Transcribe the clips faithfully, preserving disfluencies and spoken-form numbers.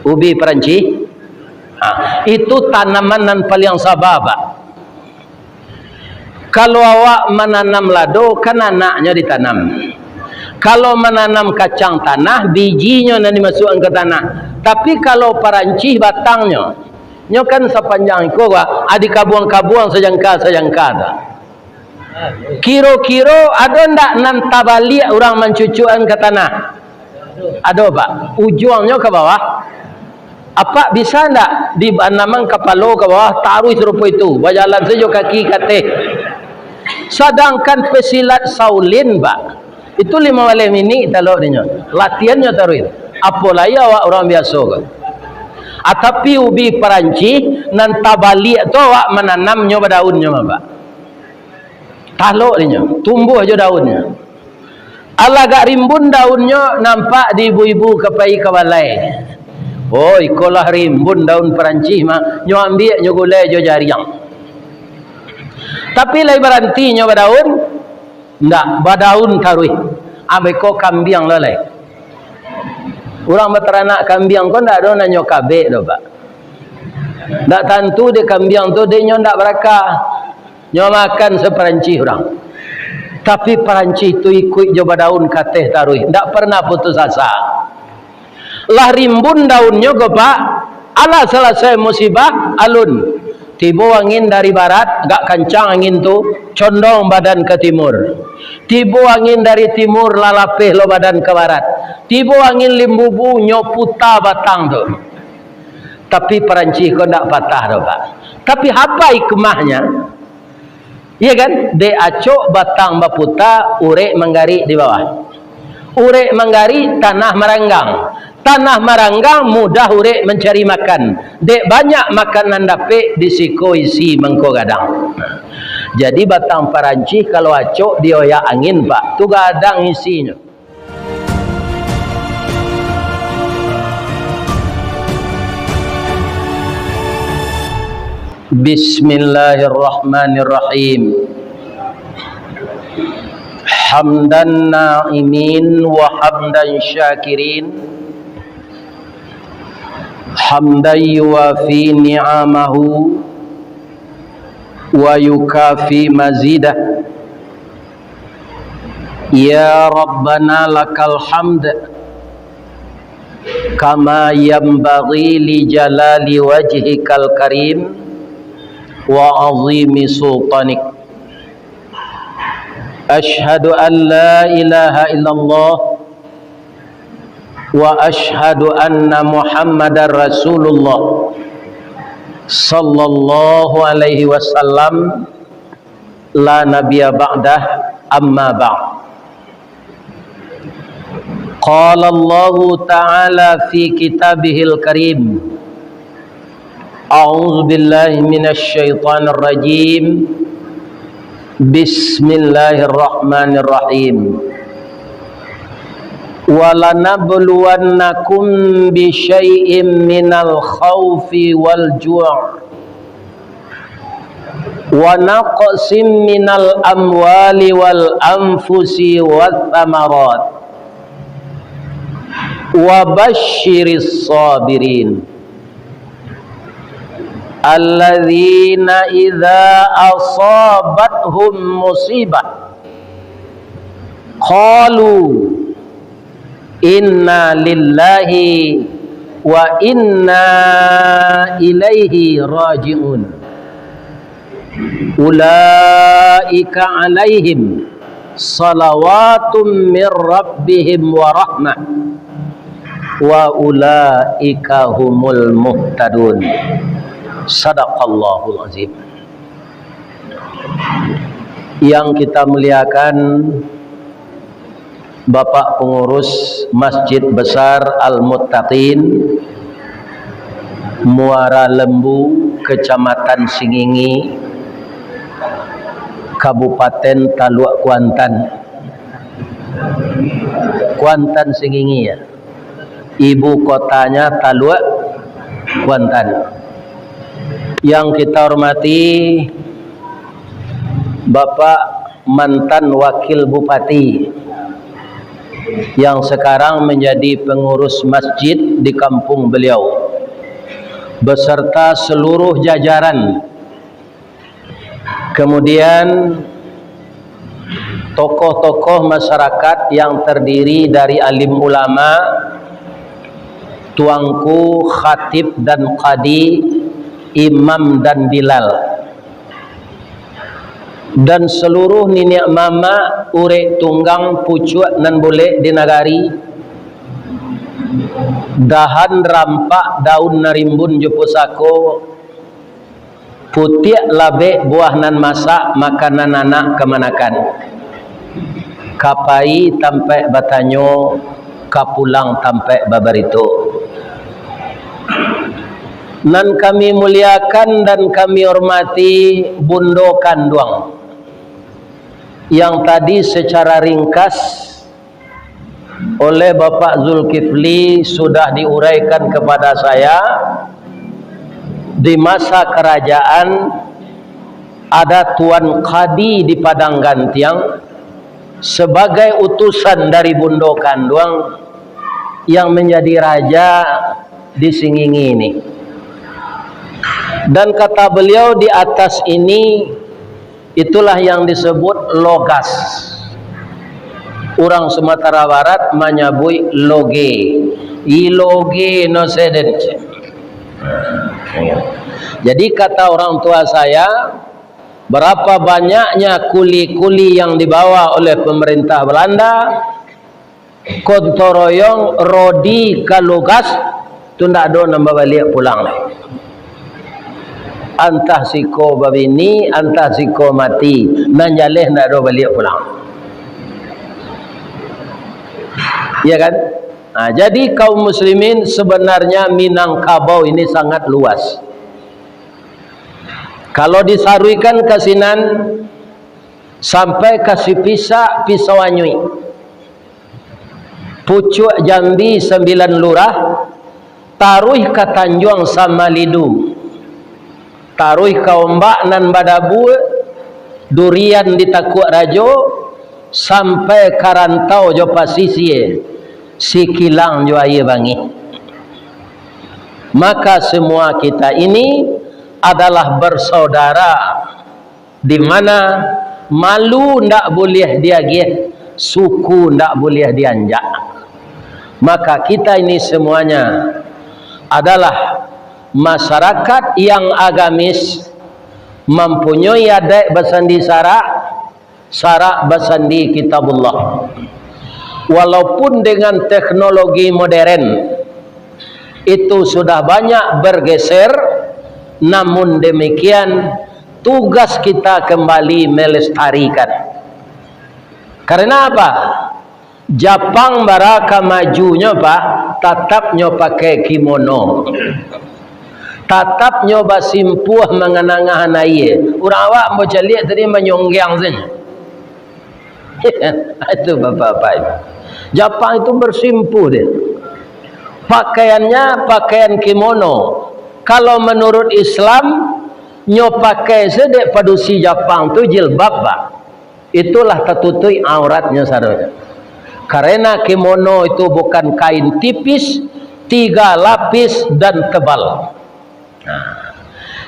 Ubi Perancis, ha, itu tanaman nan paliang saba, Pak. Kalau awak mananam lado, kan anaknyo ditanam. Kalau mananam kacang tanah, bijinyo nan dimasuakkan ka tanah. Tapi kalau Perancis, batangnyo, nyo kan sapanjang iko, Pak, a, dikabuang-kabuang sajangka-sajangka tu. Kiro-kiro ado ndak nan tabaliak urang mancucuakan ka tanah? Ado, Pak. Ujuangnyo ka bawah. Apak bisa ndak dianamkan kapalo ka bawah, taruih sarupo itu, bajalan sajo kaki ka ateh? Sadangkan pesilat Shaolin, Pak, itu limo baleh minik talok dinyo. Latihannyo taruih. Apo lai awak urang biaso ko? A, tapi ubi Perancis nan tabaliak tu awak mananamnyo badaunnyo mah, Pak. Talok dinyo, tumbuah jo daunnyo. Alah agak rimbun daunnyo, nampak di ibu-ibu ka pai ka balai. Oh, iko lah rimbun daun Perancis mah, nyo ambiak nyo gulai jo jariang. Tapi lai baranti nyo badaun? Ndak, badaun taruih. Abih ko kambiang lo lai. Urang bataranak kambiang ko ndak ado nan nyo kabek doh, Pak. Ndak tantu dek kambiang tu, dek nyo ndak barakah. Nyo makan se Perancis urang. Tapi Perancis tu ikuik jo badaun ka ateh taruih, ndak pernah putus asa. Lah rimbun daunnyo ko, Pak, alah salasai musibah, alun. Tibo angin dari barat, agak kancang angin tu, condong badan ka timur. Tibo angin dari timur, lah lapeh lo badan ka barat. Tibo angin limbubu, nyo puta batang tu. Tapi Perancis ko ndak patah doh, Pak. Tapi apo hikmahnyo? Iya kan? Dek acok batang baputa, urek manggarik di bawah. Urek manggarik, tanah maranggang. Tanah maranggang, mudah urek mancari makan. Dek banyak makanan dapek, di siko isi mangko gadang. Jadi batang Perancis kalau acok dioyak angin, Pak, tu gadang isinyo. Bismillahirrahmanirrahim. Hamdan na'imin wa hamdan syakirin. Hamdan yuwafi ni'amahu wa yukafi mazidah. Ya Rabbana lakal hamd, kama yanbaghi li jalali wajhikal karim wa azimi sultanik. Asyhadu an la ilaha illallah wa asyhadu anna Muhammadar Rasulullah sallallahu alaihi wasallam, la nabiyya ba'dah, amma ba'd. Qala Allahu ta'ala fi kitabihil karim, a'udzu billahi minasy syaithanir rajim. Bismillahirrahmanirrahim. Walanabluwannakum bisyai'im minal khaufi wal ju', wa naqsim minal amwali wal anfusi wath thamarat, wa basyiris sabirin, alladzina idza asabathum musibah, qalu inna lillahi wa inna ilaihi raji'un. Ulaika alaihim salawatum mir rabbihim wa rahmah, wa ulaika humul muhtadun. Sadaqallahul azim. Yang kita muliakan, Bapak Pengurus Masjid Besar Al-Muttaqin, Muara Lembu, Kecamatan Singingi, Kabupaten Taluak Kuantan. Kuantan Singingi, ya. Ibu kotanya Taluak Kuantan. Yang kita hormati Bapak mantan Wakil Bupati, yang sekarang menjadi pengurus masjid di kampung beliau, beserta seluruh jajaran, kemudian tokoh-tokoh masyarakat yang terdiri dari alim ulama, tuanku, khatib dan qadi, imam dan bilal, dan seluruh niniak mamak, urek tunggang, pucuak nan bulek di nagari, dahan rampak, daun nan rimbun jo pusako, putiak labek buah nan masak, makanan anak kamanakan. Ka pai tampaik batanyo, ka pulang tampaik babarito. Nan kami muliakan dan kami hormati Bundo Kanduang, yang tadi secara ringkas oleh Bapak Zulkifli sudah diuraikan kepada saya, di masa kerajaan ada Tuan Kadi di Padang Gantiang sebagai utusan dari Bundo Kanduang yang menjadi raja di Singinggi ini. Dan kata beliau di atas ini, itulah yang disebut logas. Urang Sumatera Barat manyabuik loge. I loge no seden. Jadi kata orang tua saya, berapa banyaknya kuli-kuli yang dibawa oleh pemerintah Belanda, gotong royong, rodi ka logas, tu ndak ado nan babaliak pulang lai. Antah siko babini, antah siko mati, nan jaleh ndak ado baliak pulang. Ya kan? Nah, jadi kaum muslimin, sebenarnya Minangkabau ini sangat luas. Kalau disaruikan ka sinan, sampai ka Sipisak, Pisau Anyuik, Pucuak Jambi, Sambilan Lurah, taruih ka Tanjuang Samalidu, taruih ka Ombak Nan Badabua, Durian di Takuak Rajo, sampai ka rantau jo pasisia, Sikilang jo Aia Bangih. Maka semua kita ini adalah bersaudara, di mana malu ndak buliah diagiah, suku ndak buliah dianjak. Maka kita ini semuanya adalah masyarakat yang agamis, mampunyoi adaik basandi sarak, sarak basandi Kitabullah. Walaupun dengan teknologi modern itu sudah banyak bergeser, namun demikian tugas kita kembali melestarikan. Karena apa? Japang bara ka majunyo, Pak, tatap nyo pakai kimono. Tatap nyo basimpuah manganangahan aia. Urang awak ambo caliak tadi manyonggiang sajo. Itu bapak-bapak itu. Japang itu bersimpuh dia. Pakaiannya pakaian kimono. Kalau menurut Islam, nyo pakai se dek padusi Japang tu jilbab, Pak. Itulah tatutuik auratnyo sadonyo. Karena kimono itu bukan kain tipis, tiga lapis dan tebal. Nah,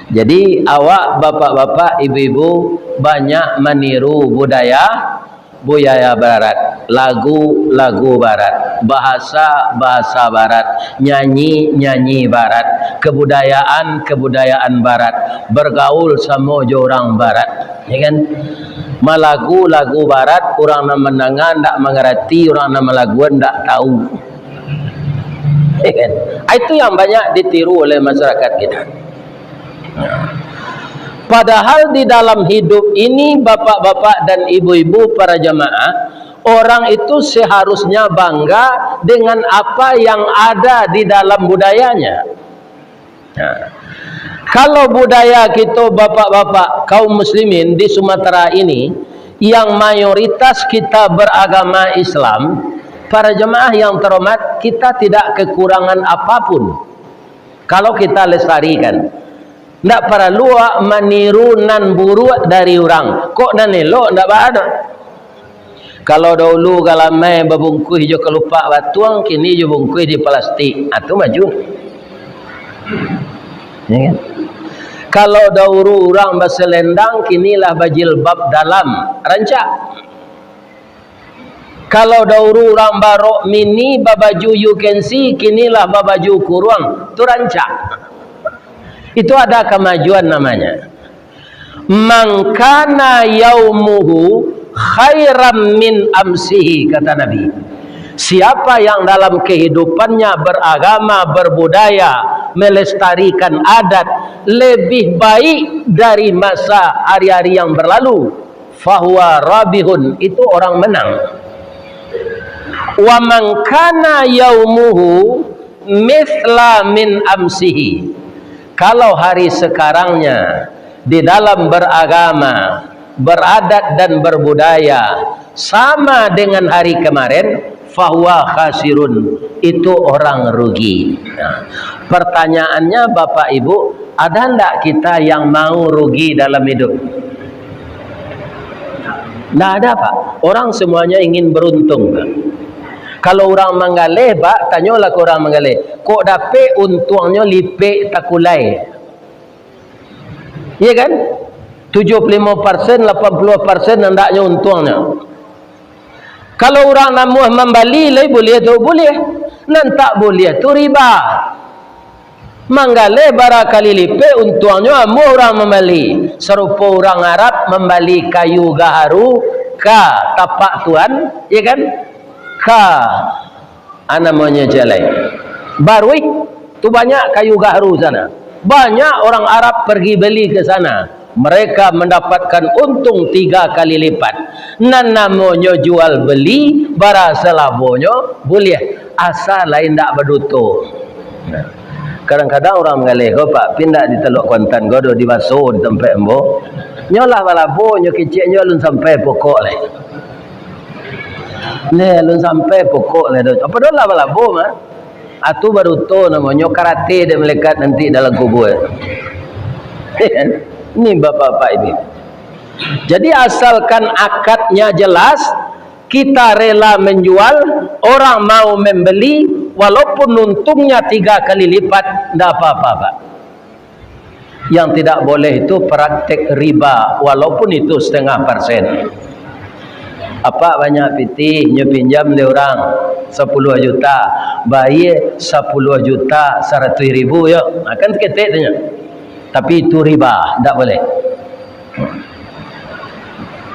jadi awak bapak-bapak, ibu-ibu banyak maniru budaya, budaya barat, lagu, lagu barat, bahasa, bahasa barat, nyanyi, nyanyi barat, kebudayaan, kebudayaan barat, bergaul samo jo urang barat, ya kan? Malagu lagu barat, urang nan mandanga ndak mangarati, urang nan malaguan ndak tahu. Ya kan? Ah, itu yang banyak ditiru oleh masyarakat kita. Padahal di dalam hidup ini, bapak-bapak dan ibu-ibu para jamaah, orang itu seharusnya bangga dengan apa yang ada di dalam budayanya. Nah, kalau budaya kito, bapak-bapak, kaum muslimin di Sumatera ini, yang mayoritas kita beragama Islam, para jemaah yang terhormat, kita tidak kekurangan apapun kalau kita lestarikan. Ndak paralu awak maniru nan buruak dari urang. Kok nan elok ndak baa doh. Kalau dahulu galamai babungkuih jo kalupak batuang, kini jo bungkuih di plastik. Ah, tu maju. Ya kan? Kalau dahulu urang baselendang, kini lah bajilbab dalam, rancak. Kalau dahulu urang barok mini, babaju U K N C, kini lah babaju kuruang, tu rancak. Itu ada kamajuan namanya. "Man kana yaumuhu khairan min amsihi," kata Nabi. Siapa yang dalam kehidupannya beragama, berbudaya, melestarikan adat lebih baik dari masa hari-hari yang berlalu, fahuwa rabihun, itu orang menang. "Wa man kana yaumuhu mithla min amsihi," kalau hari sekarangnya di dalam beragama, beradat dan berbudaya sama dengan hari kemarin, fahuwa khasirun, itu orang rugi. Nah, pertanyaannya, Bapak Ibu, ada ndak kita yang mau rugi dalam hidup? Ndak ada, Pak. Orang semuanya ingin beruntung, Pak. Kalau urang manggaleh, Pak, tanyolah ka urang manggaleh, "Kok dapek untuangnyo lipek takulai?" Iya kan? Tujuah puluah limo persen, lapan puluah persen andaknyo untuangnyo. Kalau urang namuah mambali, lai buliah tu? Buliah. Nan tak buliah tu riba. Manggaleh bara kali lipek untuangnyo amuah urang mambali. Sarupo urang Arab mambali kayu gaharu ka tapak tuan, ya kan? Ka, a, namonyo jalai Baruik, tu banyak kayu gaharu sana. Banyak orang Arab pergi beli ke sana. Mereka mendapatkan untung tiga kali lipat. Nan namonyo jual beli, bara salabonyo buliah, asa lai indak baduto. Nah, kadang-kadang urang manggaleh ko, Pak, pindah di Telok Kuantan ko, do dibaso di tampek ambo. Nyo lah balabo, nyo kecek nyo alun sampai pokok lai. Neh, alun sampai pokok lai do. Apa do lah balabo, mah? Atu baduto namonyo, karate dek malaikat nanti dalam kubur. Ini bapak-bapak ini. Jadi, asalkan akadnya jelas, kita rela menjual, orang mau membeli, walaupun untungnya tiga kali lipat, ndak apa-apa, Pak. Yang tidak boleh itu praktek riba, walaupun itu setengah persen. Apak banyak pitih, nyo pinjam dek urang sapuluah juta, bayia sapuluah juta saratuih ribu, yo. Ha, kan saketek tu nyo. Tapi itu riba, ndak boleh.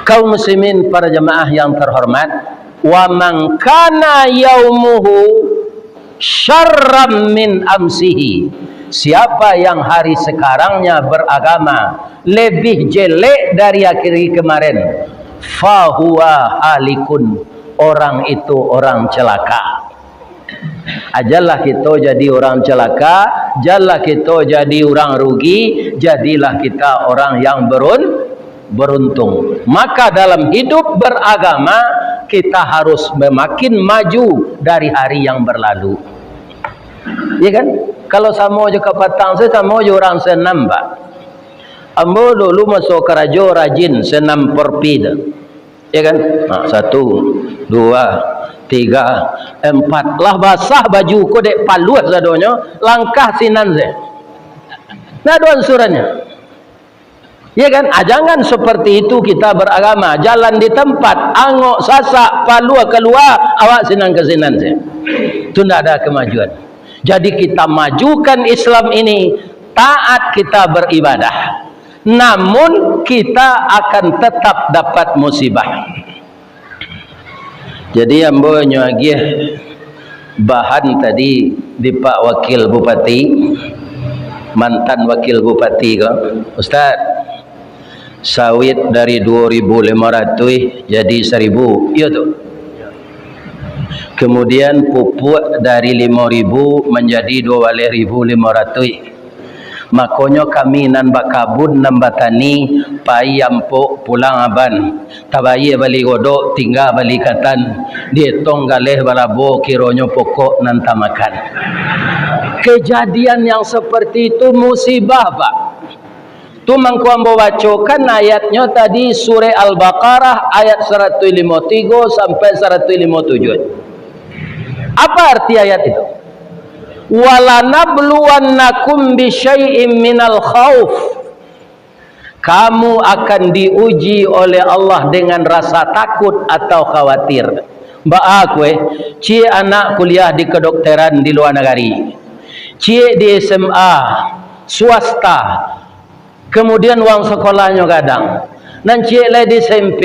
Kaum muslimin, para jamaah yang terhormat, "Wa man kana yaumuhu syarran min amsihi." Siapa yang hari sekarangnya beragama lebih jelek dari hari kemarin, fahuwa halikun, orang itu orang celaka. Ajalah kito jadi urang celaka, janlah kito jadi urang rugi, jadilah kita orang yang berun-, beruntung. Maka dalam hidup beragama, kita harus semakin maju dari hari yang berlalu. Ya kan? Kalau samo jo kapatang, saya samo jo urang senam, Pak. Ambo dulu maso karajo rajin senam porpi tu. Ya kan? Ha, satu, dua, tiga, empat. Lah basah baju ko dek paluah sadonyo, langkah sinan se. Ndak ado ansurannyo. Ya kan? Ah, jangan seperti itu kita beragama. Jalan di tempat, angok, sasak, paluah kalua, awak sinan ka sinan se. Itu ndak ada kemajuan. Jadi kita majukan Islam ini, taat kita beribadah. Namun, kita akan tetap dapat musibah. Jadi, ambo nyo agiah bahan tadi di Pak Wakil Bupati, mantan Wakil Bupati ko, "Ustaz, sawit dari dua ribu lima ratus jadi seribu, iyo tu? Kemudian pupuk dari lima ribu manjadi dua baleh ribu lima ratus." Makonyo kami nan bakabun, nan batani, pai ampok pulang aban, tabayia bali godok, tingga bali katan, dietong galeh balabo, kironyo pokok nan tamakan. Kejadian yang seperti itu musibah, Pak. Tu mangko ambo bacokan ayatnyo tadi, Surah Al-Baqarah ayat saratuih limo tigo sampai saratuih limo tujuah. Apa arti ayat itu? "Walanabluwannakum bisyai'im minal khauf." Kamu akan diuji oleh Allah dengan rasa takut atau khawatir. Baa kue, ciek anak kuliah di kedokteran di luar nagari, ciek di S M A swasta, kemudian uang sekolahnyo gadang. Nan ciek lai di S M P,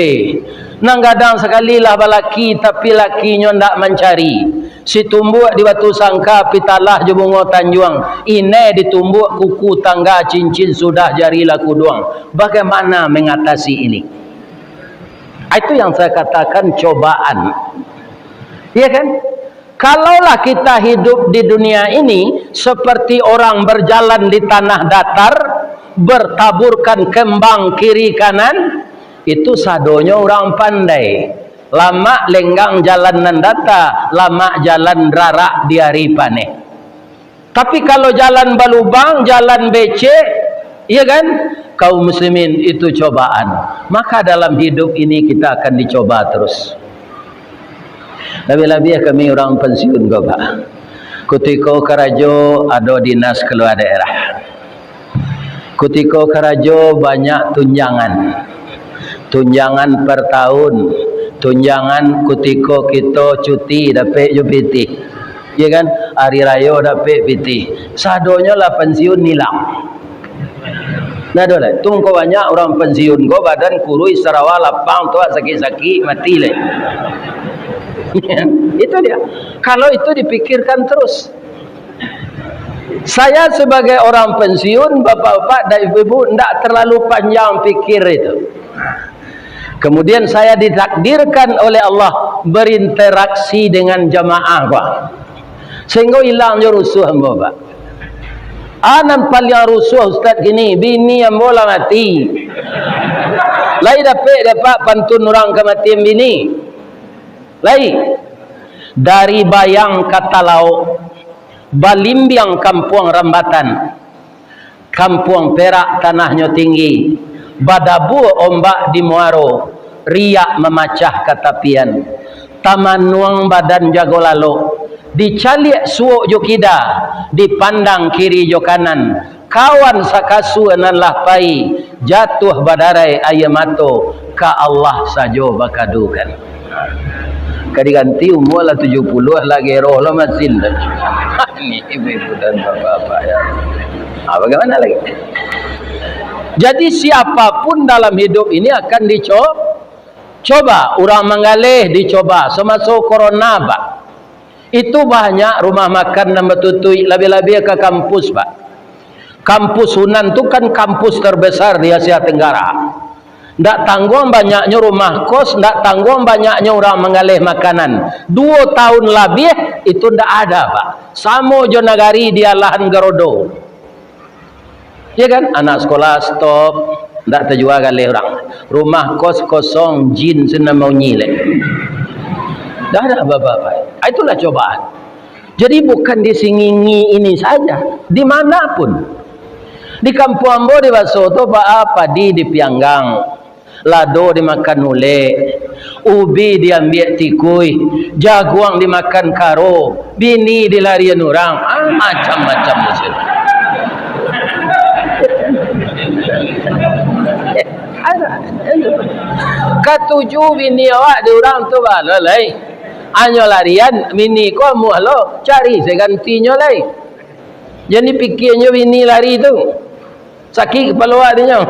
nan gadang sakali lah balaki, tapi lakinyo ndak mancari. Si tumbuak di Batu Sangka, pitalah jo bungo tanjuang, inai di tumbuak kuku tangga, cincin sudah jari lah kuduang. Bagaimana mengatasi ini? Itu yang saya katakan cobaan. Iya kan? Kalaulah kita hidup di dunia ini seperti orang berjalan di tanah datar, bertaburkan kembang kiri kanan, itu sadonyo urang pandai. Lamak lenggang jalan nan data, lamak jalan rarak di ari paneh. Tapi kalau jalan balubang, jalan becek, iya kan? Kaum muslimin, itu cobaan. Maka dalam hidup ini kita akan dicoba terus. Labiah-labiah kami urang pensiun ko, Pak. Kutiko karajo ado dinas kalua daerah. Kutiko karajo banyak tunjangan. Tunjangan per tahun, tunjangan kutiko kito cuti dapek jo pitih. Iya kan? Hari rayo dapek pitih. Sadonyo lah pensiun ilang. Nah, ado lai. Tungko banyak urang pensiun ko, badan kuruih, sarawa lapang, tuak sakik-sakik, mati lai. Itu dia. Kalau itu dipikirkan terus. Saya sebagai orang pensiun, bapak-bapak dan ibu-ibu, ndak terlalu panjang pikir itu. Kemudian saya ditakdirkan oleh Allah berinteraksi dengan jamaah, Pak. Sehingga ilang jo rusuah ambo, Pak. Ah, nan paliang rusuah, Ustaz, kini, bini ambo lah mati. Lai dapek dek Apak pantun urang kamatian bini? Lai. Dari Bayang ka Talaok, balimbiang kampuang Rambatan. Kampuang Perak tanahnyo tinggi, badabua ombak di muaro, riak mamacah ka tapian. Tamanuang badan jago lalok, dicaliak suok jo kida, dipandang kiri jo kanan, kawan sakasua nan lah pai, jatuah badarai aia mato, ka Allah sajo bakadukan. Ka diganti umua lah tujuah puluah, lah geroh lo masin tu. Ini ibu-ibu dan bapak-bapak, ya. Ha, bagaimana lagi? Jadi, siapapun dalam hidup ini akan dico-, coba. Urang manggaleh dicoba. Samaso corona, Pak, itu banyak rumah makan nan batutuik, labiah-labiah ka kampus, Pak. Kampus Unan tu kan kampus terbesar di Asia Tenggara. Ndak tangguang banyaknyo rumah kos, ndak tangguang banyaknyo urang manggaleh makanan. Duo tahun labiah itu ndak ada, Pak. Samo jo nagari di alahan garodo. Ya kan? Anak sekolah stop, ndak tajua galeh urang. Rumah kos kosong, jin sinan maunyi lai. Ndak ada apa-apa. Ah, itulah cobaan. Jadi, bukan di Sengingi ini saja, di mana pun. Di kampuang ambo di Baso tu, baa, padi dipianggang, lado dimakan ulek, ubi diambiak tikuih, jaguang dimakan karo, bini dilarian urang, ah, macam-macam di situ. Katuju bini awak di urang tu, baa lo lai. Anyo larian, bini ko amuah lo, cari se gantinyo lai. Jan dipikianyo bini lari tu. Sakik kapalo awak dinyo.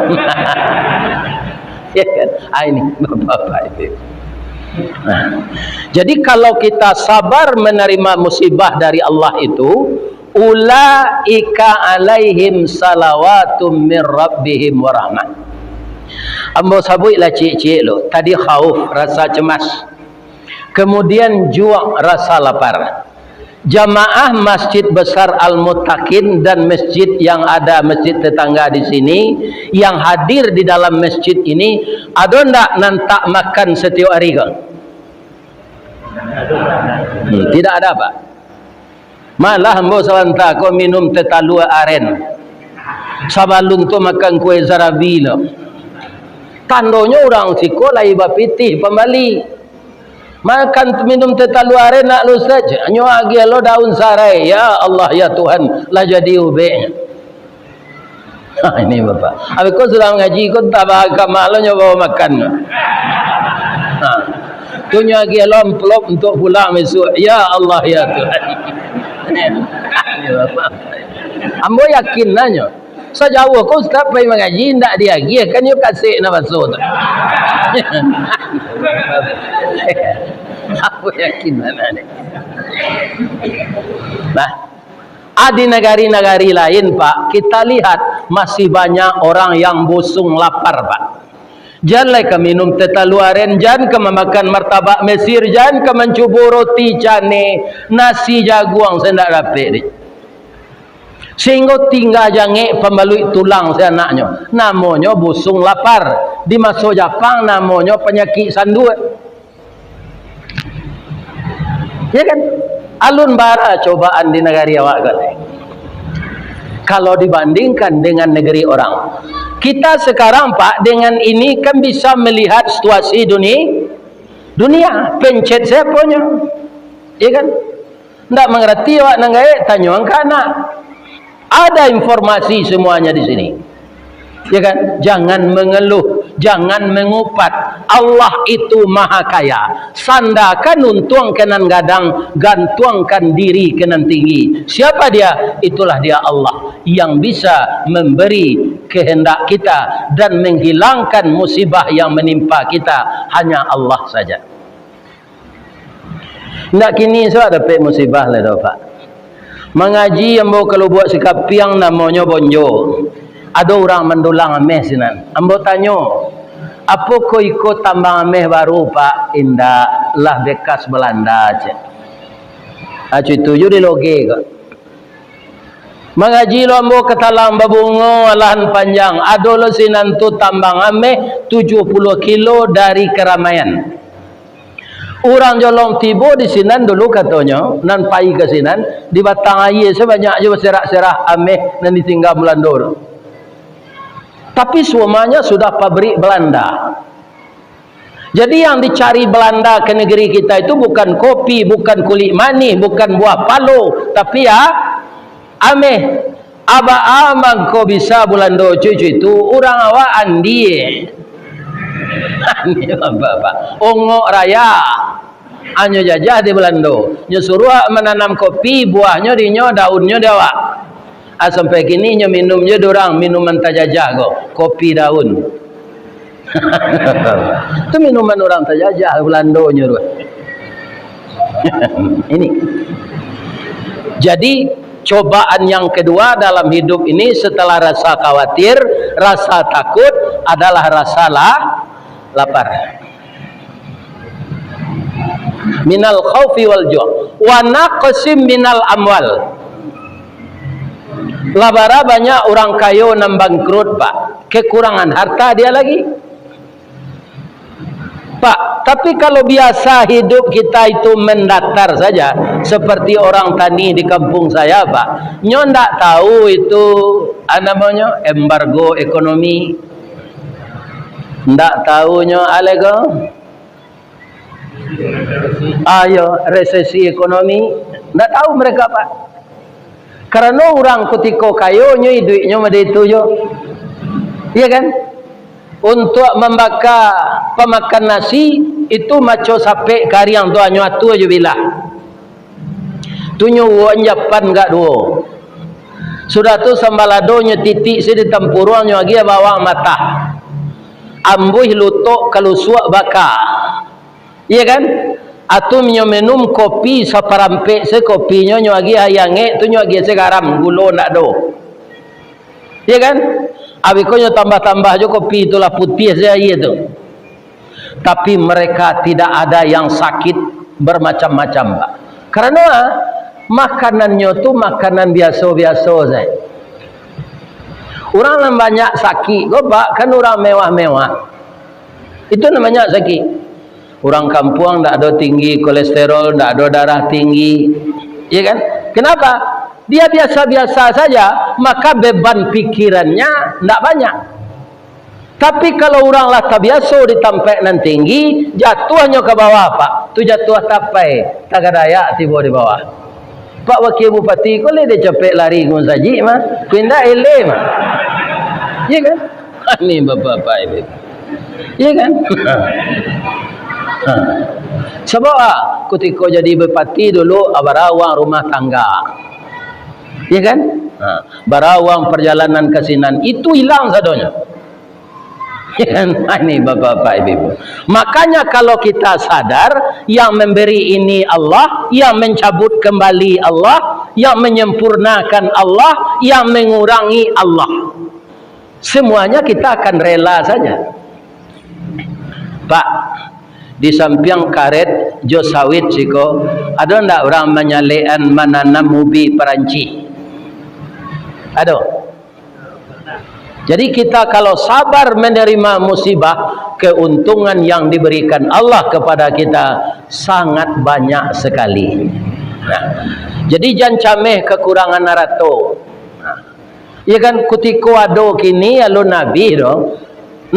Ya kan? Ah, ini bapak-bapak itu. Nah, jadi kalau kita sabar menerima musibah dari Allah itu, ulaika alaihim salawatum mir rabbihim warahmah. Ambo sabuiklah ciek-ciek lo. Tadi khauf, rasa cemas. Kemudian juak, rasa lapar. Jamaah Masjid Besar Al-Muttaqin dan masjid yang ada, masjid tetangga di sini, yang hadir di dalam masjid ini, ado ndak nan tak makan setiap hari ko? Hmm, tidak ada, Pak. Malah ambo sabanta ko minum teh talua aren. Sabalun tu makan kue sarabi lo. Tandonyo urang siko lai bapitih pambali. Makan minum teh talua aren nak lo, Ustaz. Nyo agiah lo daun sarai. Ya Allah, ya Tuhan, lah jadi ubek. Ha, ini Bapak. Abih ko sudah mangaji, ko tabah ka mak lo nyo bawa makan. Ha. Tu nyo agiah lo amplop untuk pulang besok. Ya Allah, ya Tuhan. Ini Bapak. Ambo yakin nanyo. Sajauah ko Ustaz pai mangaji, indak diagiah, kan yo kasek nan baso tu. Ambo yakin nanyo. Nah, Ah, di nagari-nagari lain, Pak, kita lihat masih banyak orang yang busung lapar, Pak. Jan lai ka minum teh talua aren, jan ka mamakan martabak Mesir, jan ka mancubo roti canai, nasi jaguang se ndak dapek, dek. Sehingga tingga jangek pambaluik tulang se anaknyo. Namonyo busung lapar. Di maso Japang namonyo panyakik sanduak. Ya kan? Alun bara cobaan di nagari awak ko. Kalau dibandingkan dengan negeri orang. Kita sekarang, Pak, dengan ini kan bisa melihat situasi duni-, dunia. Pencet siaponyo? Ya kan? Ndak mangarati awak nan gaek, tanyoan ka anak. Ada informasi semuanya di sini. Ya kan? Jangan mengeluh, jangan mengupat. Allah itu Maha Kaya. Sandakan untuang ka nan gadang, gantuangkan diri ka nan tinggi. Siapa Dia? Itulah Dia Allah yang bisa memberi kehendak kita dan menghilangkan musibah yang menimpa kita. Hanya Allah saja. Ndak kini sudah dapek musibah lai doh, Pak. Mangaji ambo ka Lubuak Sikapiang namonyo Bonjo. Ado urang mandulang ameh sinan. Ambo tanyo, "Apokoh iko tambang ameh baru, Pak?" "Indak, lah bekas Balanda," cek. Ah, cuy, tu ju diloge ko. Mangaji lo ambo ka Talang Babungo, alahan panjang. Ado lo sinan tu tambang ameh tujuh puluh kilo dari Keramaian. Urang Jolong tibo di sinan dulu, katonyo, nan pai ka sinan, di batang aia sabanyak jo baserak-serak ameh nan ditingga Balando tu. Tapi semuanya sudah pabrik Balanda. Jadi, yang dicari Balanda ke negeri kita itu bukan kopi, bukan kulik manih, bukan buah palo, tapi ya, ameh. Aba amang ko bisa Balando cucu itu, urang awak andie. Andie apa, Pak? Ongok raya. Anyo jajah di Balando. Nyo suruah mananam kopi, buahnyo di nyo, daunnyo di awak. Ah, sampai kini nyo minum jo durang minuman tajajah ko, kopi daun. Tu minuman urang tajajah, Balandonyo tu. Ini. Jadi, cobaan yang kedua dalam hidup ini setelah rasa khawatir, rasa takut adalah rasa la-, lapar. Minal khaufi wal ju', wa naqsim minal amwal. Lah bara banyak urang kayo nan bangkrut, Pak. Kekurangan harta dia lagi. Pak, tapi kalau biasa hidup kita itu mendatar saja, seperti orang tani di kampung saya, Pak. Nyo ndak tahu itu, ah, namonyo, embargo ekonomi. Ndak tahu nyo, alego. Ah, yo, resesi ekonomi. Ndak tahu mereka, Pak. Karano urang kutiko kayo nyo iduiknyo model itu jo. Iya kan? Untuak mambaka pamakan nasi, itu maco sapek kariang tu hanyo atua jo bilah. Tu nyo uwok japan gak duo. Sudah tu sambaladonyo titik se di tampuruang nyo agiah bawang matah. Ambuih lutok kalusuak baka. Iya kan? Atau nyo minum kopi saparampek se kopinyo, nyo agiah aia angek tu, nyo agiah se garam, gulo ndak ado. Iya kan? Abih ko nyo tambah-tambah jo kopi tu lah putiah se aia tu. Tapi mereka tidak ada yang sakit bermacam-macam, Pak. Karano, ah, makanannyo tu makanan biaso-biaso saja. Urang nan banyak sakik ko, Pak, kan urang mewah-mewah. Itu namanya sakik. Urang kampuang ndak ado tinggi kolesterol, ndak ado darah tinggi. Iya kan? Kenapa? Dia biasa-biasa saja, maka beban pikirannya ndak banyak. Tapi kalau urang lah tabiaso di tampek nan tinggi, jatuahnyo ka bawah, Pak. Tu jatuah tapai, tagadayak tibo di bawah. Pak Wakil Bupati ko lai dek capek lari ka musajik mah, ko indak eleh mah. Iya kan? Ni bapak-bapak ini. Iya kan? Ha. Sabab, ah, kutiko jadi bupati dulu, ah, bara uang rumah tangga. Iya kan? Ha. Bara uang perjalanan ka sinan, itu hilang sadonyo. Ini bapak-bapak, ibu-ibu. Makanya kalau kita sadar, yang memberi ini Allah, yang mencabut kembali Allah, yang menyempurnakan Allah, yang mengurangi Allah. Semuanya kita akan rela saja. Pak, di sampiang karet jo sawit siko, ado ndak urang manyalekan mananam ubi Perancis? Ado. Jadi, kita kalau sabar menerima musibah, keuntungan yang diberikan Allah kepada kita sangat banyak sekali. Nah, jadi jan cameh kekurangan arato. Nah, iya kan, kutiko ado kini alun abih doh,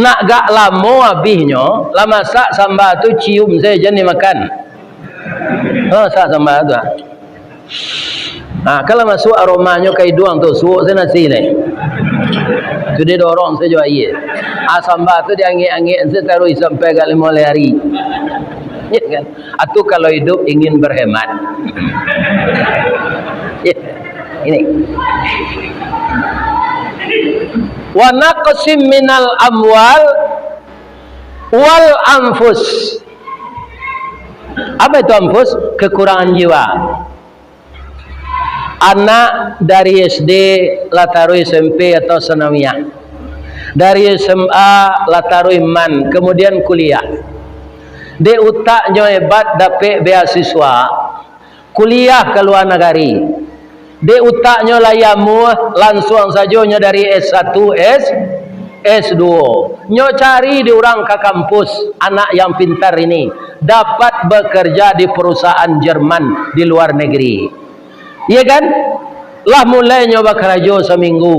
nak gak lamo abihnyo, lah masak samba tu cium sajo jan dimakan. Oh, masak samba tu, ah. Ha, kalau masuk aromanyo ka iduang tu, suok se nasi lai. Tu didorong sajo aia. Ha, samba tu diangek-angek se taruih sampai agak limo lai ari. Ya kan? Atu kalau hidup ingin berhemat. Ya, ini. Wa naqsim minal amwal wal anfus. Apa itu anfus? Kekurangan jiwa. Anak dari S D lah taruih S M P atau sanawiyah, dari S M A lah taruih man, kemudian kuliah. Dek utaknyo hebat, dapek beasiswa, kuliah ka lua nagari. Dek utaknyo lah yamuah, lansuang sajo nyo dari S satu, S, S dua. Nyo cari di urang ka kampus, anak yang pintar ini dapat bekerja di perusahaan Jerman di luar negeri. Iya kan? Lah mulai nyo bakarajo saminggu.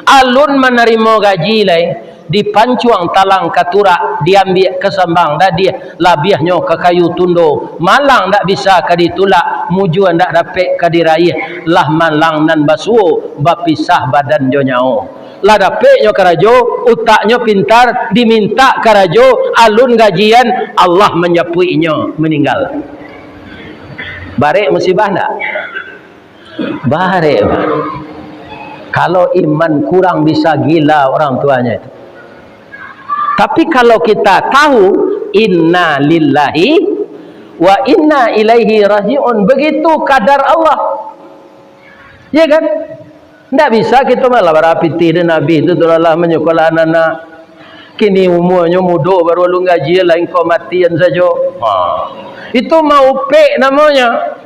Alun manarimo gaji lai, dipancuang talang ka turak, diambiak ka sambang dadiah, labiahnyo ka kayu tundo. Malang ndak bisa ka ditulak, mujua ndak dapek ka diraiah. Lah malang nan basuo, bapisah badan jo nyawo. Lah dapeknyo karajo, utaknyo pintar, dimintak karajo, alun gajian, Allah manjapuiknyo, maninggal. Barek musibah ndak? Barek, Pak. Kalau iman kurang, bisa gila orang tuanya itu. Tapi kalau kita tahu, inna lillahi wa inna ilaihi raji'un, begitu kadar Allah. Ya kan? Ndak bisa kito malah barapitih dek Nabi tu, tu lah, lah manyekolah anak-anak. Kini umuanyo mudo, baru alun gaji, lah ingkau matian sajo. Ha. Itu maupek namonyo.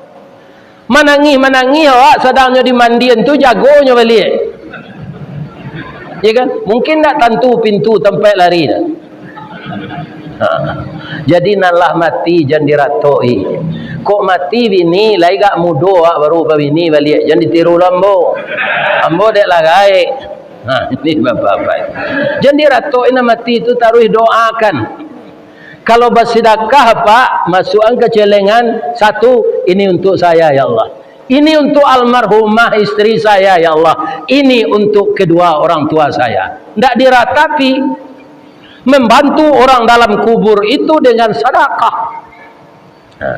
Manangih-manangih awak, sadang nyo dimandian tu, jagonyo baliak. Ya kan? Mungkin ndak tantu pintu tampek lari dah. Ha. Jadi, nan lah mati jan diratok-i. Kok mati bini, lai gak mudo awak baru babini baliak, jan ditiru lo ambo. Ambo dek lah gaek. Ha, ini bapak-bapak. Jan diratok-i nan mati tu, taruih doakan. Kalau basidakah, Pak, masuakan ka celengan, satu, "Ini untuk saya, ya Allah. Ini untuk almarhumah istri saya, ya Allah. Ini untuk kedua orang tua saya." Ndak diratapi. Membantu orang dalam kubur itu dengan sadakah. Nah,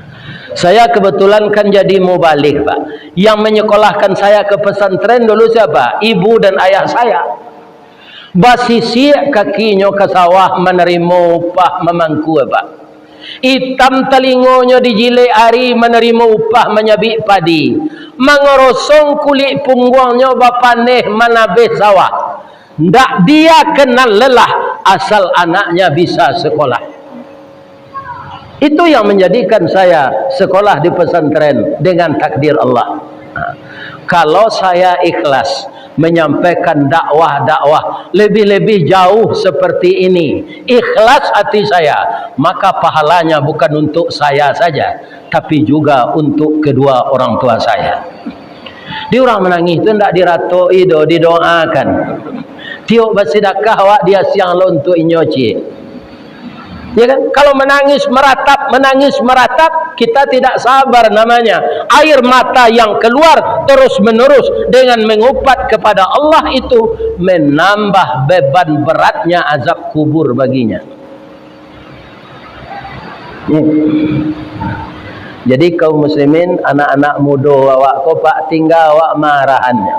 saya kebetulan kan jadi mubalig, Pak. Yang menyekolahkan saya ke pesantren dulu siapa? Ibu dan ayah saya. Basisiak kakinyo ka sawah manarimo upah mamangkua, Pak. Itam talingonyo dijilek ari manarimo upah manyabik padi. Mangorosong kulik pungguangnyo bapaneh manabeh sawah. Ndak dia kenal lelah, asal anaknya bisa sekolah. Itu yang menjadikan saya sekolah di pesantren dengan takdir Allah. Nah, kalau saya ikhlas menyampaikan dakwah-dakwah lebih-lebih jauh seperti ini, ikhlas hati saya, maka pahalanya bukan untuk saya saja, tapi juga untuk kedua orang tua saya. Di urang manangih tu ndak diratoi doh, didoakan. Tiok basidakah awak diasiang lo untuak inyo ciek. Ya kan? Kalau menangis meratap, menangis meratap, kita tidak sabar namanya. Air mata yang keluar terus-menerus dengan mengupat kepada Allah itu menambah beban beratnya azab kubur baginya. Hmm. Jadi kaum muslimin, anak-anak mudo awak ko, Pak, tingga awak maarahannyo.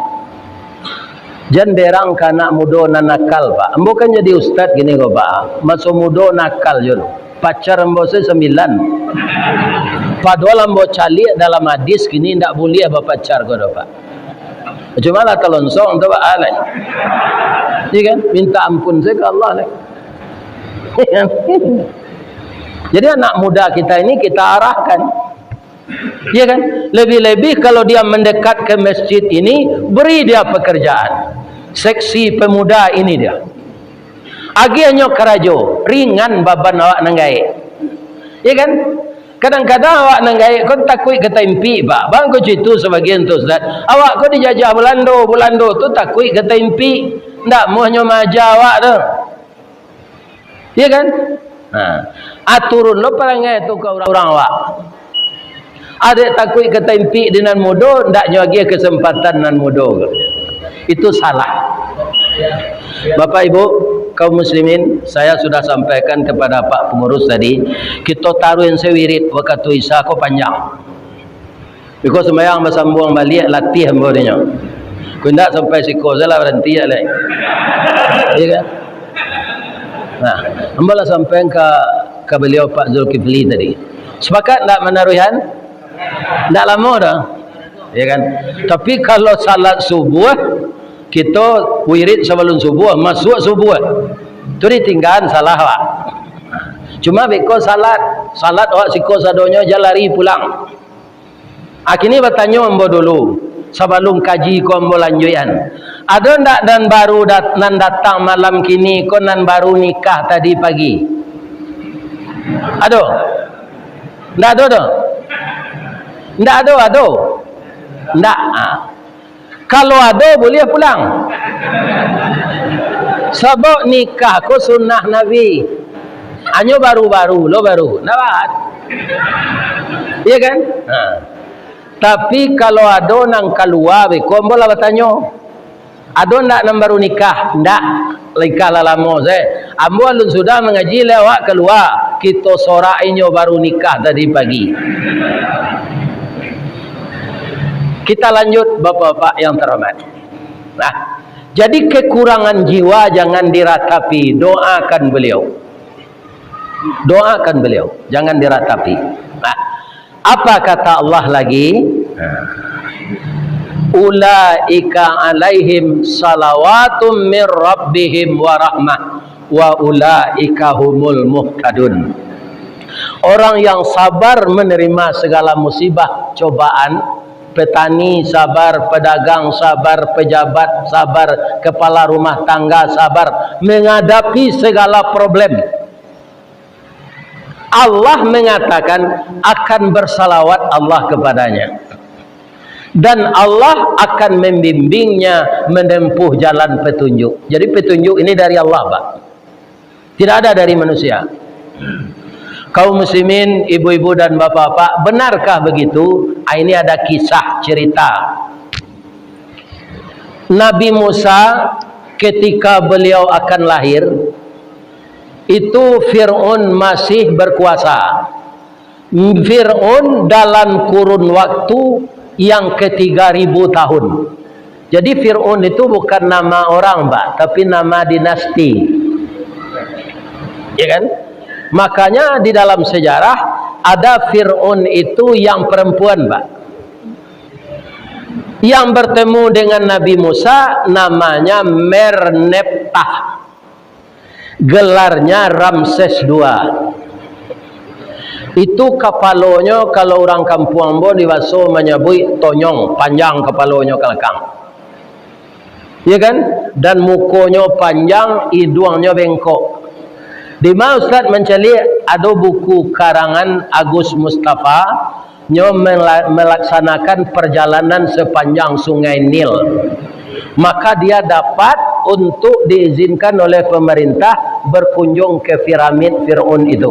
Jan berang ka anak mudo nan nakal, Pak. Ambo kan jadi ustad kini ko, Pak. Maso mudo nakal jo tu. Pacar ambo se sambilan. Padohal ambo caliak dalam hadis kini ndak buliah bapacar ko doh, Pak. Cuma lah talonsong tu, Pak, alai. Iya kan? Minta ampun saja ke Allah, alai. Iya kan? Jadi anak muda kita ini kita arahkan. Iya kan? Lebih-lebih kalau dia mendekat ke masjid ini, beri dia pekerjaan. Seksi pemuda ini dia. Agiahnyo karajo, ringan baban awak nan gaek. Iya kan? Kadang-kadang awak nan gaek ko takuik ka taimpik, Pak. Bang ko cuitu sabagian tu, Ustaz. Awak ko dijajah Balando, Balando tu takuik ka taimpik. Ndak muahnyo maaja awak tu. Iya kan? Ha. Aturun lo parangai tu ka urang-urang awak. Adek takuik ka taimpik di nan mudo, ndak nyo agiah kesempatan nan mudo ko. Itu salah. Bapak Ibu, kaum muslimin, saya sudah sampaikan kepada Pak Pengurus tadi, kita taruih se wirid wakatu Isya ko panjang. Biko sumbayang basambuang baliak, latih ambo dinyo. Ko indak sampai siko salah baranti alai. Iya kan? Nah, ambo lah sampaian ka, ka baliau Pak Zulkifli tadi. Sepakat ndak manaruihan? Ndak lamo doh. Ya kan? Tapi kalau salat subuh, kita wirid sabalum subuh, masuk subuh. Tu ditinggaan salah, Pak. Cuma beko salat, salat awak siko sadonyo jan lari pulang. Ah, kini batanyo ambo dulu, sabalum kaji ko ambo lanjuikan. Ado ndak nan baru dat-, nan datang malam kini ko nan baru nikah tadi pagi? Ado? Ndak ado doh? Ndak ado, ado? Ndak. Ah. Kalau ado, buliah pulang. Sabab nikah ko sunnah Nabi. Hanyo baru-baru lo baru. Ndak baat. Iya kan? Ha. Tapi kalau ado nan kalua beko, ambo lah batanyo. Ado ndak nan baru nikah? Ndak. Nikah lah lamo se. Ambo alun sudah mangaji, lewat kalua. Kito sorak inyo baru nikah tadi pagi. Kita lanjut, Bapak-bapak yang terhormat. Nah, jadi kekurangan jiwa jangan diratapi, doakan beliau. Doakan beliau, jangan diratapi. Nah, apa kata Allah lagi? Nah. Ulaika alaihim salawatum mir rabbihim wa rahmah wa ulaika humul muhtadun. Orang yang sabar menerima segala musibah, cobaan, petani sabar, pedagang sabar, pejabat sabar, kepala rumah tangga sabar menghadapi segala problem. Allah mengatakan akan bersalawat Allah kepadanya. Dan Allah akan membimbingnya menempuh jalan petunjuk. Jadi petunjuk ini dari Allah, Pak. Tidak ada dari manusia. Kaum muslimin, ibu-ibu dan bapak-bapak, benarkah begitu? Ah, ini ada kisah cerita. Nabi Musa ketika beliau akan lahir, itu Fir'aun masih berkuasa. Fir'aun dalam kurun waktu yang ketiga ribu tahun. Jadi Fir'aun itu bukan nama orang, Pak, tapi nama dinasti. Ya kan? Makanya di dalam sejarah ada Fir'aun itu yang perempuan, Pak. Yang bertemu dengan Nabi Musa namanya Merneptah. Gelarnya Ramses dua. Itu kapalonyo, kalau urang kampuang ambo di baso manyabuik tonyong, panjang kapalonyo ka lakang. Ya kan? Dan mukonyo panjang, iduangnyo bengkok. Di ma Ustaz mancaliak? Ado buku karangan Agus Mustafa, Nyo mela-, melaksanakan perjalanan sepanjang Sungai Nil. Maka dia dapat untuk diizinkan oleh pemerintah berkunjung ke piramid Fir'aun itu.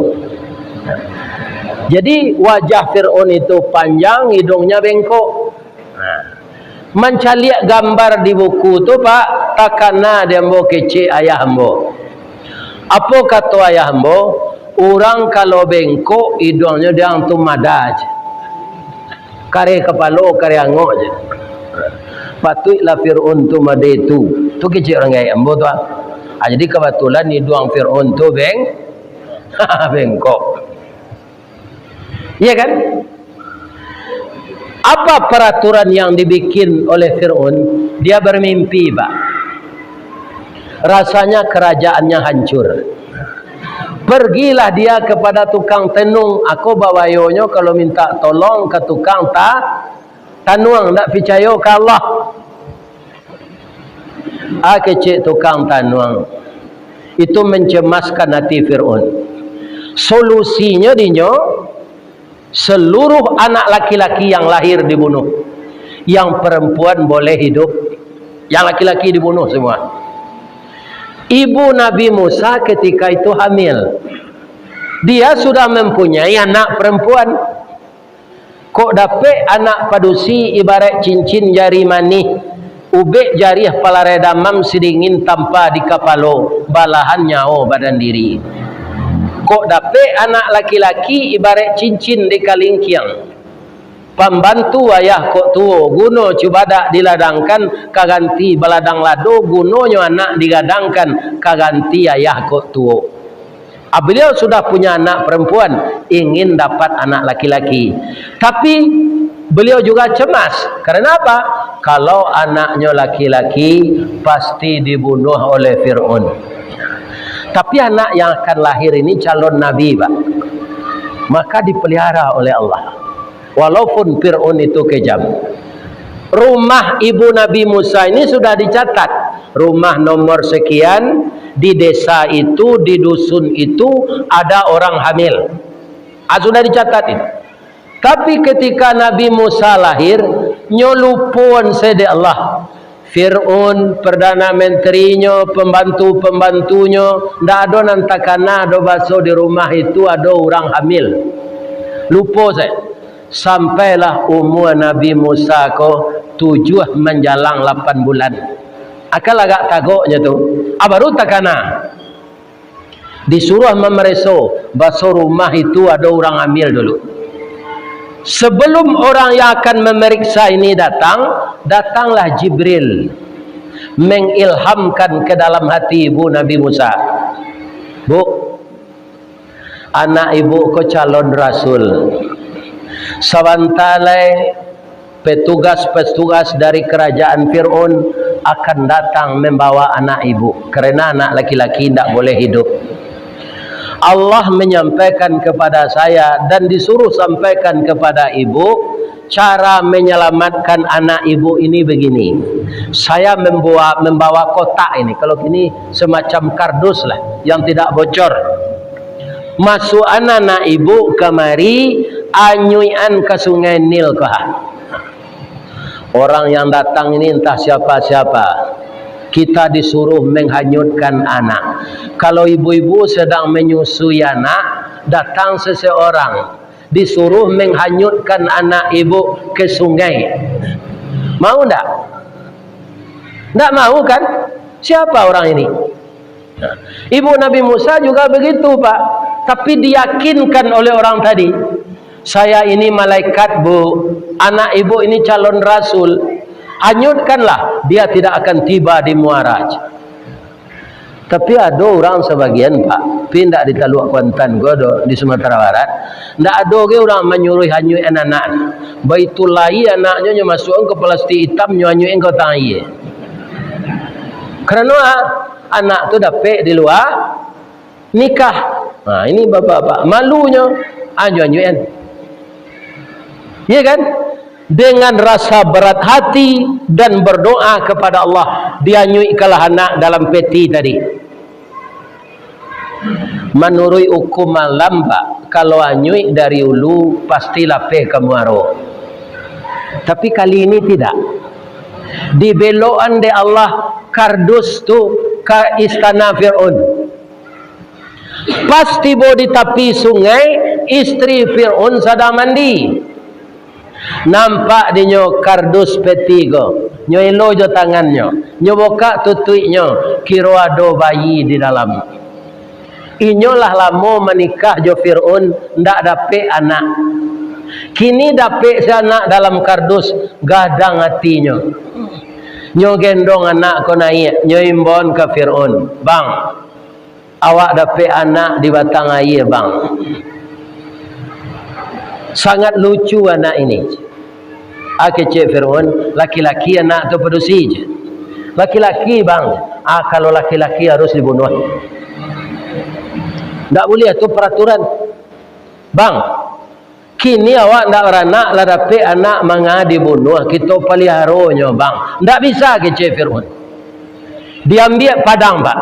Jadi, wajah Fir'aun itu panjang, hidungnya bengkok. Nah, mancaliak gambar di buku tu, Pak, takana di ambo kecek ayah ambo. Apo kato ayah ambo? Urang kalau bengkok, iduangnyo diang tu mada je. Kareh kapalo, kareh angok je. Patuiklah Fir'aun tu mode tu. Tu kecek urang gaek ambo tu, ah. Ah, jadi, kabatulan iduang Fir'aun tu beng-, bengkok. Iya kan? Apa peraturan yang dibikin oleh Fir'aun? Dia bermimpi, Pak. Rasanya kerajaannya hancur. Pergilah dia kepada tukang tenung. Ako babayonyo kalau minta tolong ka tukang ta-, tanuang, ndak picayo ka Allah. Ah, kecek tukang tanuang. Itu mencemaskan hati Fir'aun. Solusinyo dinyo, seluruh anak laki-laki yang lahir dibunuh. Yang perempuan boleh hidup. Yang laki-laki dibunuh semua. Ibu Nabi Musa ketika itu hamil. Dia sudah mempunyai anak perempuan. Kok dapek anak padusi ibarat cincin jari manih, ubek jariah palarai damam sidingin tampa di kapalo, balahan nyawo badan diri. Kok dapek anak laki-laki ibarat cincin di kalingkiang, pambantu ayah kok tuwo, guno cubadak diladangkan ka ganti baladang lado, gunonyo anak digadangkan ka ganti ayah kok tuwo. Ah, beliau sudah punya anak perempuan, ingin dapat anak laki-laki. Tapi, beliau juga cemas. Karena apa? Kalau anaknyo laki-laki, pasti dibunuh oleh Fir'aun. Tapi anak yang akan lahir ini calon nabi, Pak. Maka dipelihara oleh Allah. Walaupun Fir'aun itu kejam. Rumah ibu Nabi Musa ini sudah dicatat. Rumah nomor sekian, di desa itu, di dusun itu, ada orang hamil. Ah, sudah dicatat itu. Tapi ketika Nabi Musa lahir, nyo lupoan se dek Allah. Fir'aun, Perdana Menterinyo, pembantu-pembantunyo, ndak ado nan takana do baso di rumah itu ado urang hamil. Lupo se. Sampailah umua Nabi Musa ko tujuah manjalang lapan bulan. Akan agak tagoknyo tu. Ah, baru takana. Disuruah mamareso, baso rumah itu ado urang hamil dulu. Sebelum orang yang akan memeriksa ini datang, datanglah Jibril mengilhamkan ke dalam hati ibu Nabi Musa. Bu, anak ibu ko calon rasul. Sabanta lai petugas-petugas dari kerajaan Fir'aun akan datang membawa anak ibu, karena anak laki-laki indak boleh hidup. Allah menyampaikan kepada saya dan disuruh sampaikan kepada ibu, cara menyelamatkan anak ibu ini begini. Saya membuat, membawa kotak ini, kalau kini semacam kardus lah, yang tidak bocor. Masuakan anak ibu kamari, anyuikan ka Sungai Nil ko ha. Orang yang datang ini entah siapa-siapa. Kita disuruh menghanyutkan anak. Kalau ibu-ibu sedang menyusui anak, datang seseorang, disuruh menghanyutkan anak ibu ke sungai. Mau ndak? Ndak mau kan? Siapa orang ini? Ibu Nabi Musa juga begitu, Pak. Tapi diyakinkan oleh orang tadi, "Saya ini malaikat, Bu. Anak ibu ini calon rasul. Hanyutkanlah, dia tidak akan tiba di muara." Tapi ado urang sabagian, Pak, tapi indak di Taluak Kuantan ko do, di Sumatera Barat, indak ado ge urang manyuruh hanyuikan anak. Baitu lai anaknyo, nyo masuakan ka palastik itam, nyo hanyuikan ka batang aia. Karano, ah, anak tu dapek di lua nikah. Ha, ini bapak-bapak, malunyo, anyo-anyo kan. Iya kan? Dengan rasa berat hati dan berdoa kepada Allah, dianyuikkanlah anak dalam peti tadi. Manuruik hukum alam, Pak, Kalau anyuik dari ulu, pasti lapeh ka muaro. Tapi kali ini tidak. Dibelokan dek Allah kardus tu ka istana Fir'aun. Pas tibo di tapi sungai, istri Fir'aun sadang mandi. Nampak dinyo kardus peti ko. Nyo elo jo tangannyo. Nyo bukak tutuiknyo, kiro ado bayi di dalam. Inyo lah lamo manikah jo Fir'aun, ndak dapek anak. Kini dapek se anak dalam kardus, gadang atinyo. Nyo gendong anak ko naiak, nyo imbauan ka Fir'aun, "Bang, awak dapek anak di batang aia, Bang. Sangat lucu anak ini." Ah, kecek Fir'aun, "Laki-laki anak tu padusi je." "Laki-laki, Bang." "Ah, kalau laki-laki harus dibunuah. Ndak buliah, tu peraturan." "Bang, kini awak ndak baranak, lah dapek anak, manga dibunuah, kito paliharonyo, Bang." "Ndak bisa," kecek Fir'aun. Diambiak padang, Pak.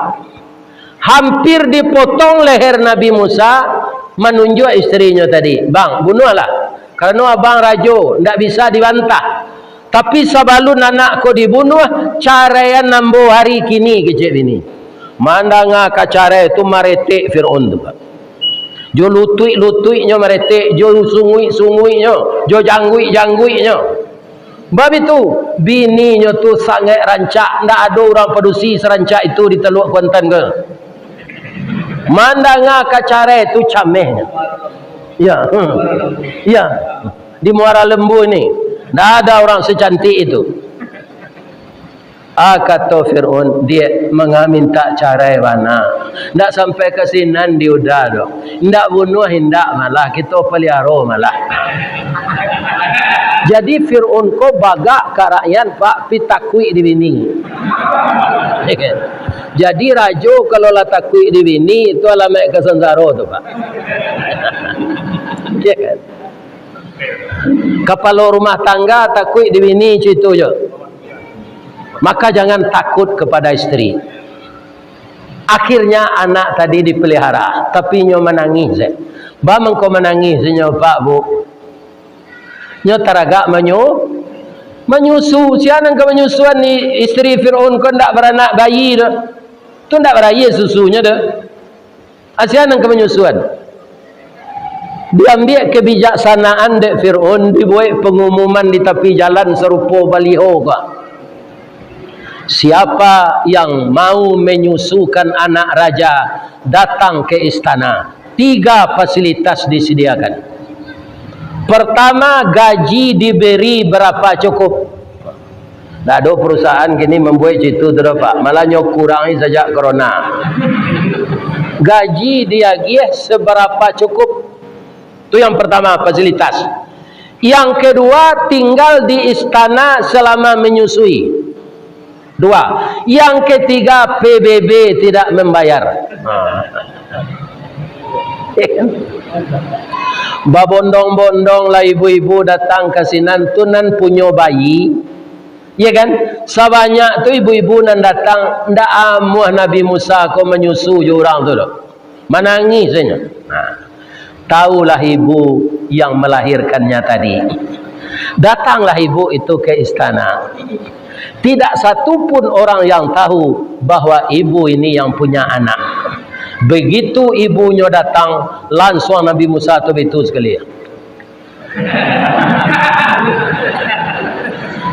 Hampir dipotong leher Nabi Musa, manunjuak istrinyo tadi, "Bang, bunuahlah. Karano abang rajo, ndak bisa dibantah. Tapi sabalun anak ko dibunuah, caraian ambo hari kini," kecek bini. Mandanga ka carai tu, maretek Fir'aun tu, Pak. Jo lutuik-lutuiknyo maretek, jo sunguik-sunguiknyo, jo jangguik-jangguiknyo. Bab itu, bininyo tu sangaik rancak, ndak ado urang padusi sarancak itu di Taluak Kuantan ko. Mandanga ka carai tu camehnyo. Ya, hmm. Ya, di Muara Lembu ni, ndak ada urang secantik itu. Ah, kato Fir'aun, "Diak, manga mintak carai bana. Ndak sampai ka sinan di uda doh. Indak bunuah, indak malah, kito paliaro malah." Jadi Fir'aun ko bagak ka rakyat, Pak, pi takuik di bini. Jadi rajo kalau lah takuik di bini, itu alamaik ka sansaro tu, Pak. Ya kan? Kapalo rumah tangga takuik di bini, cuito jo. Maka jangan takut kepada istri. Akhirnya anak tadi dipelihara, tapi nyo manangih se. Ba mangko manangih se nyo, Pak, Bu? Nyo taragak manyu-, manyusu. Sia nan ka manyusuan ni, istri Fir'aun ko ndak baranak bayi doh. Tu ndak baraia susunyo doh. Sia nan ka manyusuan. Diambiak kebijaksanaan dek Fir'aun, dibuek pengumuman di tapi jalan sarupo baliho ka. Siapa yang mau menyusukan anak raja, datang ke istana. Tiga fasilitas disediakan. Pertama, gaji diberi berapa cukup. Ndak ado perusahaan kini mambuek cito tu doh, Pak. Malah nyo kurangi sajak corona. Gaji diagiah seberapa cukup. Tu yang pertama, fasilitas. Yang kedua, tinggal di istana selama menyusui. Dua. Yang ketiga, P B B tidak membayar. Ha. Babondong-bondong lah ibu-ibu datang ka sinan tu nan punyo bayi. Ya kan? Sabanyak tu ibu-ibu nan datang, ndak amuah Nabi Musa ko manyusu jo urang tu doh. Manangih sajo. Nah, tahulah ibu yang melahirkannya tadi. Datanglah ibu itu ke istana. Tidak satu pun orang yang tahu bahwa ibu ini yang punya anak. Begitu ibunyo datang, lansuang Nabi Musa tu bitu sekali.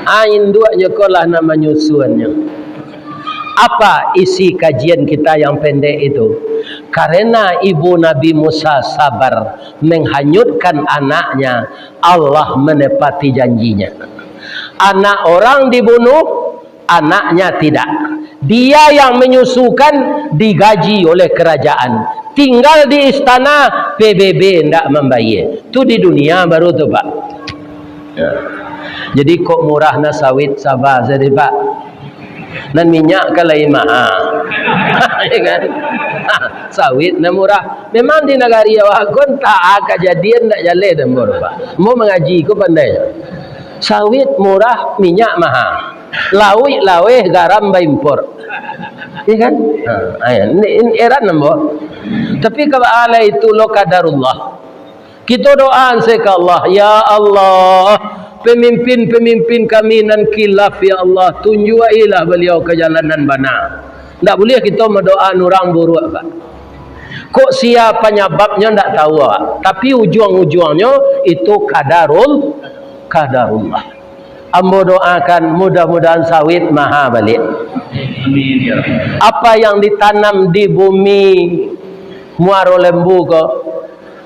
Ah, induaknyo ko lah nan manyusuannyo. Apa isi kajian kita yang pendek itu? Karena ibu Nabi Musa sabar menghanyutkan anaknya, Allah menepati janjinya. Anak orang dibunuh, anaknya tidak. Dia yang menyusukan, digaji oleh kerajaan. Tinggal di istana, P B B ndak mambayar. Tu di dunia baru tu, Pak. Ya. Jadi kok murah na sawit, saba sajo, Pak. Nan minyak kan lain maha. Ya kan? Sawit nan murah. Memang di nagari awak ko antah kajadian ndak jaleh doh, Pak. Mau mangaji ko pandai. Sawit murah, minyak maha. Lauik laweh, garam baimpor. Ya kan? Ha, ayo, ni, ni heran ambo. Tapi kalau alai itu lo qadarullah. Kito doa ansai ka Allah, "Ya Allah, pemimpin-pemimpin kami nan khilaf, ya Allah, tunjuailah baliau ka jalan nan bana." Ndak buliah kito madoa urang buruak, Pak. Kok sia panyababnyo ndak tahu awak, tapi ujuang-ujuangnyo itu kadarul-, kadarullah. Ambo doakan, mudah-mudahan sawit maha baliak. Amin, ya Rabbi. Apa yang ditanam di bumi Muaro Lembu ko,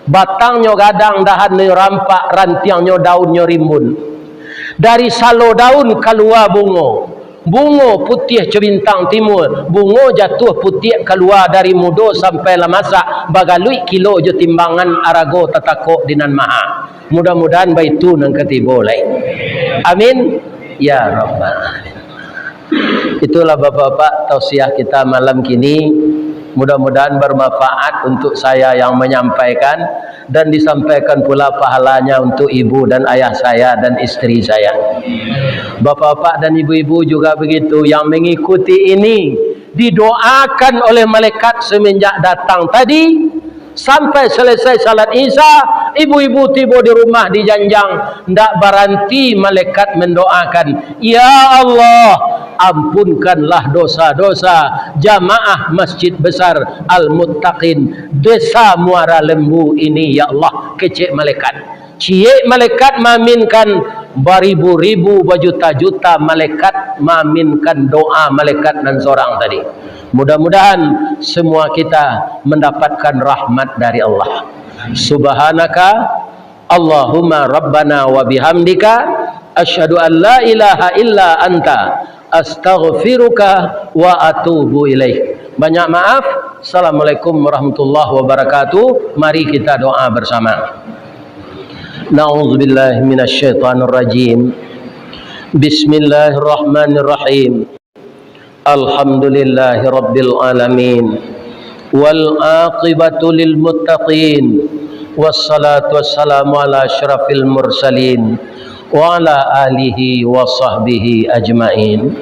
batangnyo gadang, dahannyo rampak, rantiangnyo, daunnyo rimbun. Dari salo daun kalua bungo. Bungo putiah co bintang timua, bungo jatuah putiak kalua dari mudo sampai lah masak, bagaluik kilo jo timbangan, arago tatakok di nan maha. Mudah-mudahan baitu nan katibo lai. Amin. Ya Rabbal Alamin. Itulah Bapak-bapak tausiah kita malam kini. Mudah-mudahan bermanfaat untuk saya yang menyampaikan dan disampaikan pula pahalanya untuk ibu dan ayah saya dan isteri saya. Bapak-bapak dan ibu-ibu juga begitu yang mengikuti ini, didoakan oleh malaikat semenjak datang tadi, sampai selesai salat Isya, ibu-ibu tibo di rumah dijanjang, ndak baranti malaikat mendoakan, "Ya Allah, ampunkanlah dosa-dosa jamaah Masjid Besar Al-Muttaqin, Desa Muara Lembu ini, ya Allah," kecek malaikat. Ciek malaikat maaminkan, baribu-ribu, bajuta-juta malaikat maaminkan doa malaikat nan sorang tadi. Mudah-mudahan semua kita mendapatkan rahmat dari Allah. Subhanaka Allahumma Rabbana wa bihamdika, asyhadu an la ilaha illa anta, astaghfiruka wa atubu ilaik. Banyak maaf. Assalamualaikum warahmatullahi wabarakatuh. Mari kita doa bersama. Na'udzubillahi minasyaitonirrajim. Bismillahirrahmanirrahim. Alhamdulillahirabbil alamin. Wal aqibatu lil muttaqin. Wassalatu wassalamu ala asyrafil mursalin wa ala alihi wa sahbihi ajmain.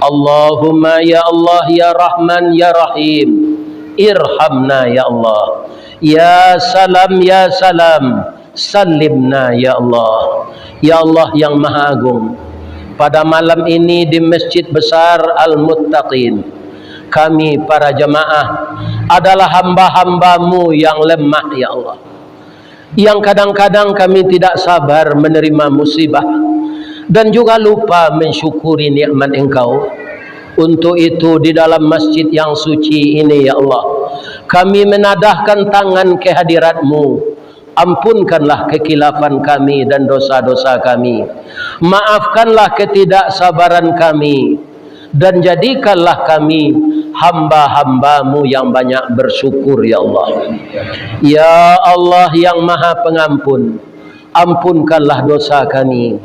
Allahumma ya Allah, ya Rahman, ya Rahim, irhamna ya Allah. Ya Salam, ya Salam, salimna ya Allah. Ya Allah yang Maha Agung, pada malam ini di Masjid Besar Al-Muttaqin, kami para jamaah adalah hamba-hamba-Mu yang lemah, ya Allah, yang kadang-kadang kami tidak sabar menerima musibah dan juga lupa mensyukuri nikmat Engkau. Untuk itu, di dalam masjid yang suci ini, ya Allah, kami menadahkan tangan kehadirat-Mu. Ampunkanlah kekhilafan kami dan dosa-dosa kami. Maafkanlah ketidaksabaran kami. Dan jadikanlah kami hamba-hamba-Mu yang banyak bersyukur, ya Allah. Ya Allah yang Maha Pengampun, ampunkanlah dosa kami,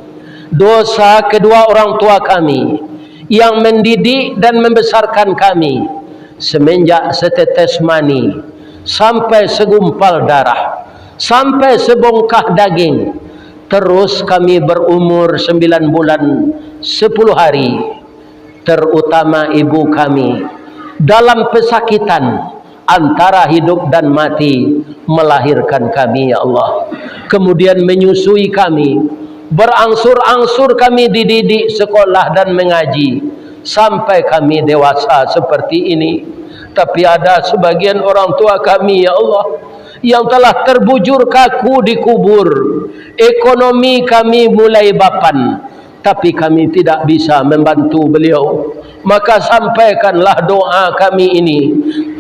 dosa kedua orang tua kami yang mendidik dan membesarkan kami, semenjak setetes mani sampai segumpal darah, sampai sebongkah daging, terus kami berumur sembilan bulan sepuluh hari, terutama ibu kami, dalam pesakitan antara hidup dan mati, melahirkan kami, ya Allah. Kemudian menyusui kami, berangsur-angsur kami dididik sekolah dan mengaji, sampai kami dewasa seperti ini. Tapi ada sebagian orang tua kami, ya Allah, yang telah terbujur kaku di kubur. Ekonomi kami mulai bapan, tapi kami tidak bisa membantu beliau. Maka sampaikanlah doa kami ini.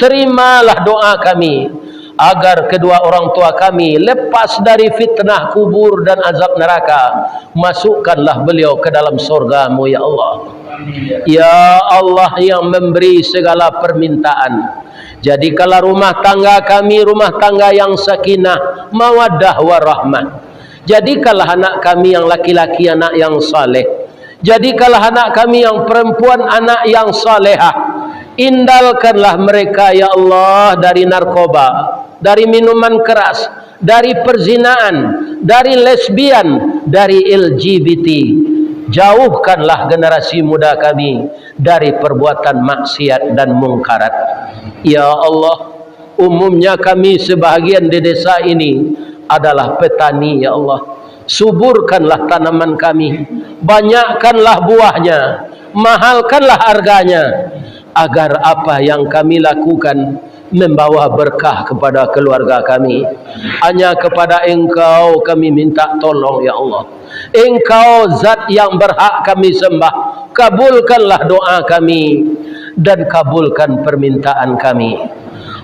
Terimalah doa kami, agar kedua orang tua kami lepas dari fitnah kubur dan azab neraka. Masukkanlah beliau ke dalam sorga-Mu, ya Allah. Ya Allah yang memberi segala permintaan, jadikanlah rumah tangga kami rumah tangga yang sakinah, mawaddah, warahmah. Jadikanlah anak kami yang laki-laki anak yang saleh. Jadikanlah anak kami yang perempuan anak yang salehah. Indalkanlah mereka, ya Allah, dari narkoba, dari minuman keras, dari perzinaan, dari lesbian, dari L G B T. Jauhkanlah generasi muda kami dari perbuatan maksiat dan mungkarat. Ya Allah, umumnya kami sebahagian di desa ini adalah petani, ya Allah. Suburkanlah tanaman kami, banyakkanlah buahnya, mahalkanlah harganya, agar apa yang kami lakukan membawa berkah kepada keluarga kami. Hanya kepada Engkau kami minta tolong, ya Allah. Engkau zat yang berhak kami sembah. Kabulkanlah doa kami dan kabulkan permintaan kami.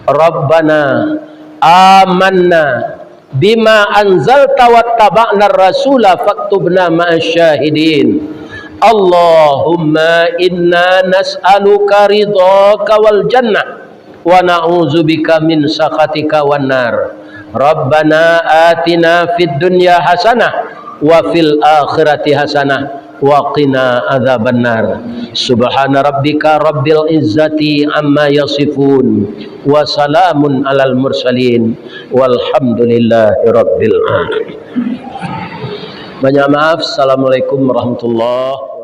Rabbana amanna bima anzalta wattaba'nar rasula faktubna ma'asy syahidin. Allahumma inna nas'aluka ridhaka wal jannah, wa na'udzubika min sakhatika wan nar. Rabbana atina fid dunya hasanah, wa fil akhirati hasanah, wa qina adzabannar. Subhana rabbika rabbil izzati amma yasifun, wa salamun alal mursalin, walhamdulillahi rabbil alamin. Banyak maaf. Assalamualaikum warahmatullahi